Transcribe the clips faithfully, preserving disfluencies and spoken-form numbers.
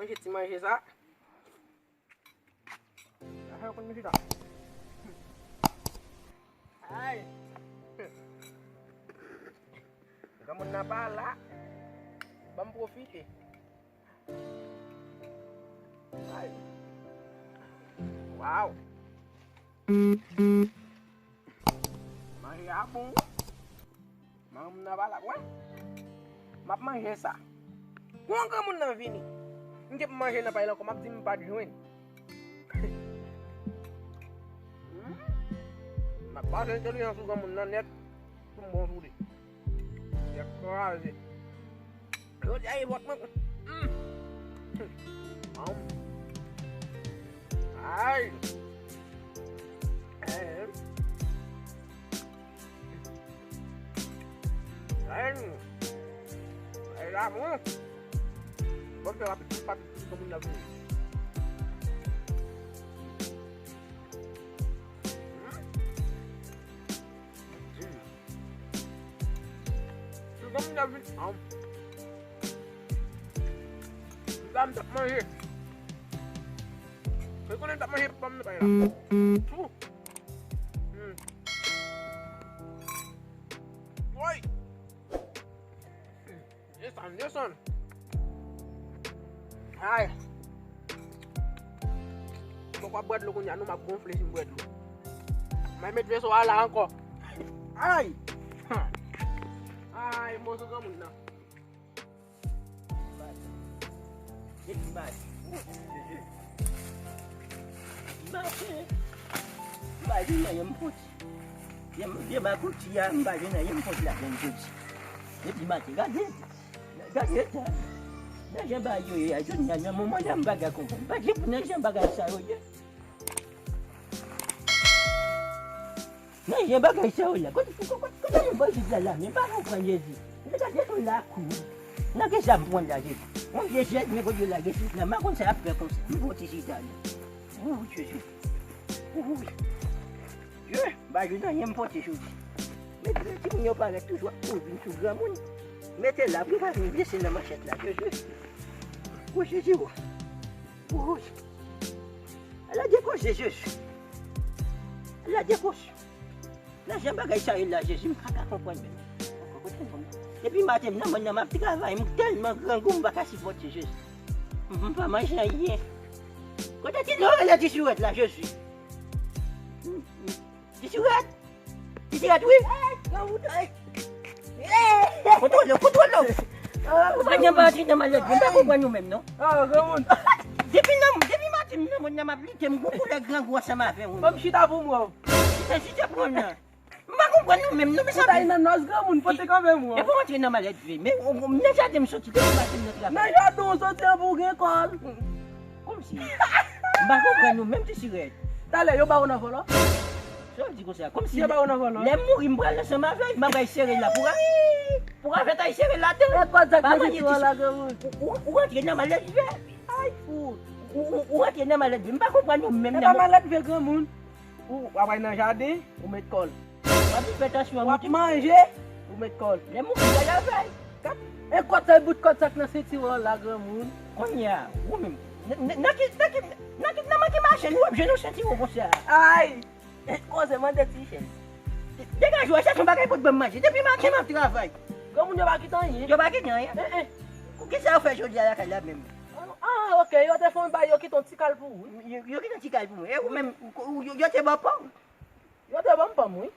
Ti manje sa. Sa fè konn chita. Ay. Granmoun nan pa la. Ban m pwofite. Ay. Waw. Manje a bon wi. Manman m nan pa la. Wè. M ap manje sa. Pou yon granmoun nan vini. M gen pou manje nan pay la ankò, m ap di m pa t jwenn. M ap pase entèlijans sou granmoun nan nèt pou m bon sou li. Nèt kraze. Jodi a e vòt mwen. Mm. Ay. Ay. Ay. Ay, la, bon. Bon, fè rapid, rapid, rapid, pou moun la vini. Hmm? Hmm. Pou moun la vini. Ah. Sa m t ap manje. Mwen konnen m t ap manje pòm nan pay la. Tou. Hmm. Woy! Desann, desann. Ay. Mwen kwa bwè dlo kounye a, nou m ap gonfle si m bwè dlo. Mwen met veso a la ankò. Ay! Ay, moso granmoun nan. Depi maten. Depi maten. M pa jwenn anyen m poti. Vye, vye makouti a, m pa jwenn anyen m poti ladann jodi. Depi maten, gade. Gade eta. Nan jan bagay yo ye a, jodi a, nan moman la, m pa ka konprann. M pa gen pou nan jan bagay sa yo ye. Nan jan bagay sa yo la. Kote, kote, kote, kote moun pral viv la, la? Men m pa konprann, Jezi. Men gade yon lakou. Nan ki sa m pran la, Jezi? Yon vye chèz, men kote yo lage chèz la? M pa konn sa y ap fè konsa. M fè yon ti chita la. Wouy, Jezi. Wouy. Jezi, m pa jwenn anyen m pote jodi. Men timoun yo parèt toujou ap kouri vin sou granmoun. Mete la, pou yo pa vin blese nan manchèt la, Jezi. O Jezi, o. Wouy. Ala de koze, Jezi. Ala de koze. Nan jan bagay sa ye la, Jezi, m pa ka konprann menm. Depi maten, m nan mòn nan, m ap travay, m tèlman grangou, m pa ka sipòte, Jezi. M, m pa manje anyen. Kote ti Lorel ti Sirèt la, Jezi? M, m, Ti Sirèt! Ti Sirèt, wi! Kontwole w, kontwole w! Ou pa janm pa antre nan malèt, m pa konprann nou menm, non. Ah, granmoun. Depi nan, depi maten, m nan mòn nan, m ap lite, m gon koulè grangou ansanm avè w. Ban m chita pou m wè w. Chita, chita pou mwen nan. M pa konprann nou menm, non, mesye. Ou ta nan nòs granmoun, pote kanmenm, wè. E pou antre nan malèt vre. Men, ou, ou, nan jaden m soti, depi maten m nan travay. Nan jaden w soti an pou w gen kòl. Kòmsi. M pa konprann nou menm, Ti Sirèt. Talè, yo ba w nan vòlò? Sa w di konsa? Kòmsi yo ba w nan vòlò? Lè m mouri, m pral ansanm avè l, m ap al sere l la pou, pou avè t al sere l ladan. E kòd sa k mete ti wòl la, granmoun? Ou, ou, ou antre nan malèt vre. Ay, fout. Ou, ou, ou antre nan malèt vre. M pa konprann nou menm. E pa malèt vre, granmoun. Ou, w ap al nan jaden, ou met kòl. W ap fè tansyon an monte. W ap manje, ou met kòl. Lè m mouri, gade avè l. E kòd sa, bout kòd sa k nan sentiwon w la, granmoun? Kounye a, ou menm. Nan, nan, nan ki, nan ki, nan ki, nan ki mache nou ap jwenn yon sentiwon konsa? Ay! Koze, mande ti chèz. Degaje w, chèche yon bagay pou t ban m manje. Depi maten m ap travay. Granmoun yo pa kite anyen. Yo pa kite anyen? Eh, eh. Kisa yo fè jodi a lakay la menm? Ah, ok, yo te fè yon bagay, yo kite yon ti kal pou ou, wi. Yo, yo kite yon ti kal pou mwen. E ou menm, ou, ou, yo, yo te ba w pa w? Yo te ban m pa m, wi.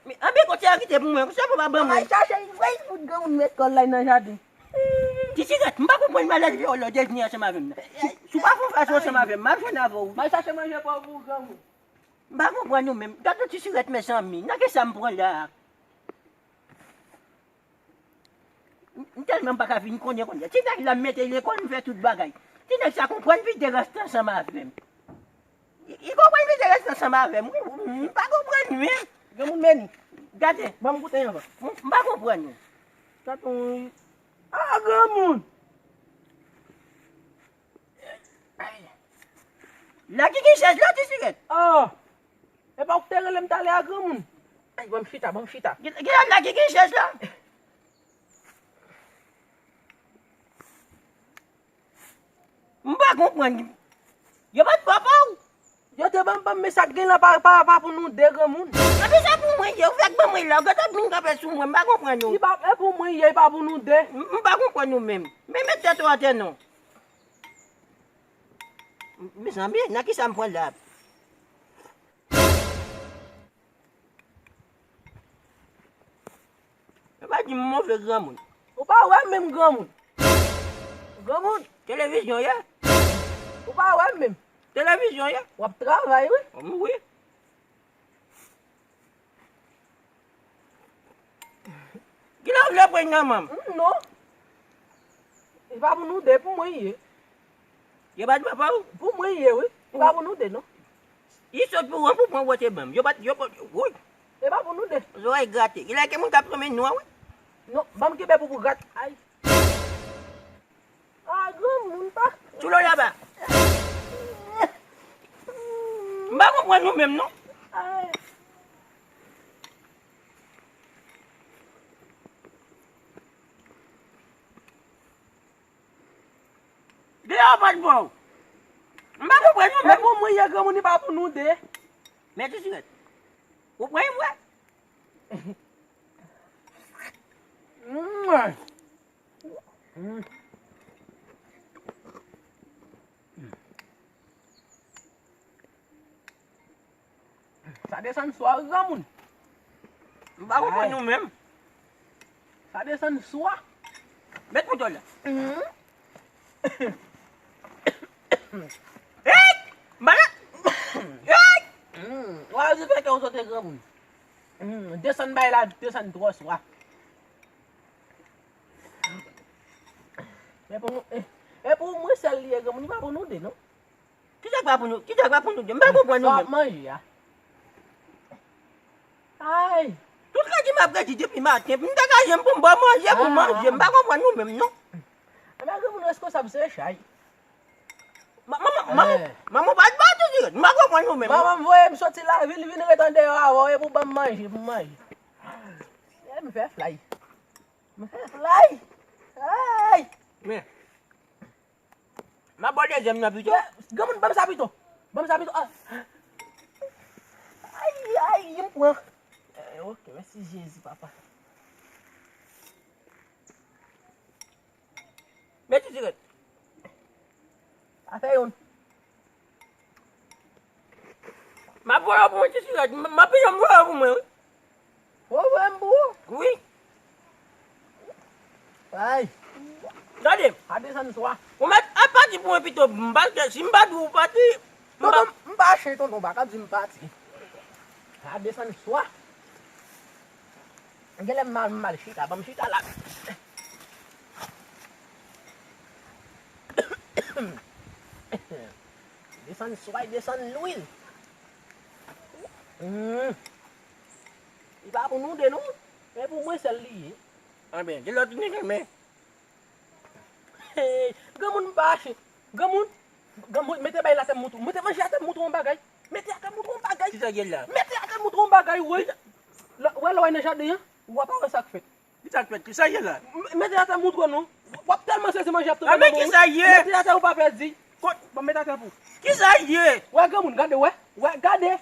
Men, anben, kote a kite pou mwen, sa pou pa ban mwen. Al chache, voye fout granmoun met kòl la nan jaden. Ti Sirèt, m pa konprann malèt vye w la w te vini ansanm avè m nan. Si, si w pa fè yon fason ansanm avè m, m ap jwenn avè w. M al chache manje pa w pou granmoun. M pa konprann nou menm. Gade yon Ti Sirèt, mezanmi. Nan ki sa m pran la a? M, m tèlman pa ka vin konnen kounye a. Ti nèg la m mete lekòl, m fè tout bagay. Ti nèg sa konprann vide rès tan ansanm avè m. Li, li konprann vide rès tan ansanm avè m. Wi, m pa konprann, wi. Granmoun, men ni. Gade. Ban m goute yon avan. M, m pa konprann, wi. Gade yon. Ah, granmoun! Ay. La ki gen chèz la, Ti Sirèt? Ah! E pa ou ki te rele m talè a, granmoun? Ay, ban m chita, ban m chita. Gen, gen la ki gen chèz la? Konprann. Yo pa t papa w. Yo te ban m, ban m, men sa k gen la pa, pa, pa pou nou de granmoun. Epi se pou mwen ye, ou fèk ban mwen la, ou gentan vin kanpe sou mwen, m pa konprann ou. Li pa, e pou mwen ye, li pa pou nou de. M, m pa konprann ou menm. Men met tèt ou atè non. Mezanmi, nan kisa m pran la? Yo pa di m move granmoun. Ou pa wè m menm granmoun. Granmoun. Televizyon ye. Ou pa wè m menm. Televizyon ye. W ap travay, wi. Wi. Kilè w vle pran nan men m? Mm, non. E pa pou nou de, pou mwen ye. Yo pa di papa w? Pou mwen ye, wi. E pa pou nou de, non. Li sot pou ou, pou pran wote ban m. Yo pa, yo pa, woy. E pa pou nou de. Zòrèy grate. Kilè ke moun k ap renmen nou an, wi. Non, ban m kenbe pou, pou grat. Ay. Ah, granmoun pa. Sou lo laba. M pa konprann nou menm, non. Ay. Deyò pa t bon. M pa konprann nou menm. Men pou mwen, ye granmoun, li pa pou nou de. Men ti sirèt. Ou pran yon vre? Mm. Mm. Sa desann swa, wi, granmoun. M pa konprann nou menm. Sa desann swa. Met mouton la. Mm. Hey! Malad! Hey! Mm. Wa, se fè kè w sote granmoun. Mm. Desann bay la, desann twò swa. Men pou mwen, eh, men pou mwen sèl li ye, granmoun, li pa pou nou de, non. Kisa k pa pou nou, kisa k pa pou nou de? M pa konprann nou menm. Sa w ap manje a? Ay! Tout redi m ap redi depi maten, m ta ka janm pou m ba w manje, pou m manje, m pa konprann nou menm, non. Anben, granmoun reskonsab se chay. Ma-, manman, manman, manman pa t ba w tou dirèk, m pa konprann nou menm, non. Manman m voye m soti lavil, vin ret andeyò avè w, e pou ban m manje, pou m manje. E m fè flay. M fè flay. Ay! Men. M ap ba w dezyèm nan pito. Granmoun, ban m sa pito. Ban m sa pito. Ah. Ay, ay, m pran. Eh, ok, mèsi Jezi, papa. Mèsi, Tirèt. Sa fè youn. M ap voye w pou mwen, ti sirèt. M ap peye m voye w pou mwen, wi. Ou voye m pou ou? Wi. Ay. Gade. A desann swa. Ou mèt ap pati pou mwen pito. M pa, si m pa di w pati, m pa. Tonton, m pa chen, tonton, pa ka di m pati. A desann swa. Genlè m mal, m mal chita, ban m chita la. Desann swa, desann lwil. Hmm. Li pa pou nou de, non. E pou mwen sèl li ye. Anben, gen lòt nèg, men. Hey, granmoun m pa achte. Granmoun, granmoun, mete bay la atè m montre w. Mete manje atè m montre w yon bagay. Mete atè m montre w yon bagay. Kisa gen la? Mete atè m montre w yon bagay, woy. Lè, wè lè w nan jaden an, w ap wè sa k fèt. Kisa k fèt? Kisa ye la? M-, mete atè montre w non. W ap tèlman sezi manje ap tonbe nan men w. Mete atè ou pa pèdi. Kot? Bon, mete atè pou. Kisa ye? Wè granmoun, gade, wè. Wè, gade.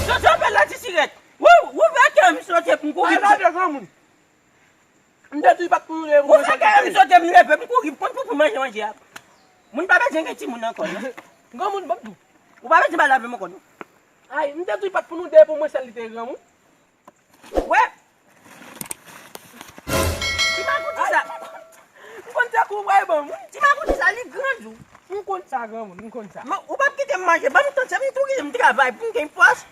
Sa, sa fè la ti sirèt. Wou, wou fè kè m sote pou m kouri. Ay, gade granmoun. M te di w pa t pou nou de pou mwen sèl li te ye. Ou fè kè m sote, m leve, m kouri, m konn pou, pou manje, manje a. Moun pa bezwen gen timoun ankò, non. Granmoun, ban m di w. Ou pa bezwen pale avè m ankò, non. Ay, m te di w pa t pou nou de pou mwen sèl li te ye, granmoun. Wè. Ti makouti sa. M konn sa kou w pral ban m, wi. Ti makouti sa, li gran tou. M konn sa, granmoun, m konn sa. Men ou p ap kite m manje, ban m tan, se m tou ki m travay pou m gen pòs.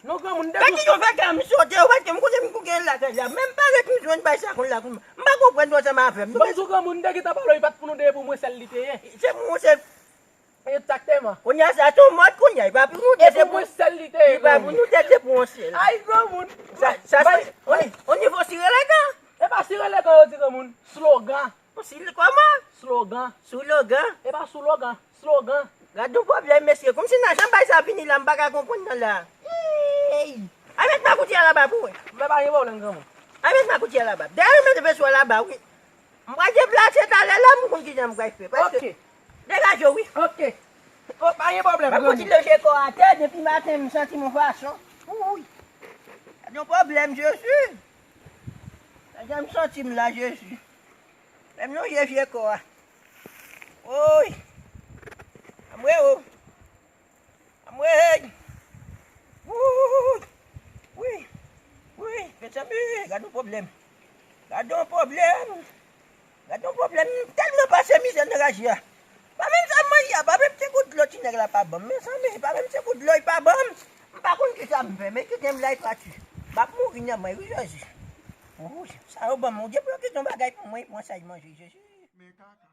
Non, granmoun, depi. Gad kijan w fè kè m sote, ou pa t, m kote m koke lakay la. Menm pa ret m jwenn bay sa konn la konn. M pa konprann nou ansanm avè m. Ban m di w, granmoun, m te gentan pale w, li pa t pou nou de, e pou mwen sèl li te ye. Se pou mwen sèl. Egzakteman. Kounye a sa tou mòd kounye a, li pa pou nou de, se pou mwen sèl li te ye, granmoun. Li pa pou nou de, se pou mwen sèl. Ay, granmoun. Sa, sa se, o ni-, o nivo sirelegan. E pa sirelegan yo di, granmoun. Slogan. Sou kòman? Slogan. Sou logan? E pa sou logan. Slogan. Gad yon pwoblèm, mesye. Kòmsi nan jan bay sa vini la, m pa ka konprann nan la. Ey! Ay, met makouti a laba pou wè. Men pa gen pwoblèm, granmoun. A, met makoutye laba. Dèyè, met vèso laba, wi. M pral deplase talè la, m konn kijan m pral fè. Paske degaje w, wi. Ok. O, pa gen pwoblèm, granmoun. Makoutye loje kò atè, depi maten, m santi m yon fason. Wouy. Gade yon pwoblèm, Jezi. Gade jan m santi m la, Jezi. Lè m lonje vye kò a. Woy. Anmwe o. Anmwe. Woy. Wi. Wi. Mezanmi, gade yon pwoblèm. Gade yon pwoblèm. Gade yon pwoblèm. M tèlman pase mizè nan raje a. Pa menm sa m manje a, pa menm ti gout dlo ti nèg la pa ban m. Mezanmi, pa menm ti gout dlo li pa ban m. M pa konn kisa m fè, men kite m la e pati. M ap mouri nan mwen, wi, Jezi. Wouy, sa yo ban m, Bondye pou yo kite yon bagay pou mwen, pou mwen sa y manje, Jezi. Men kaka.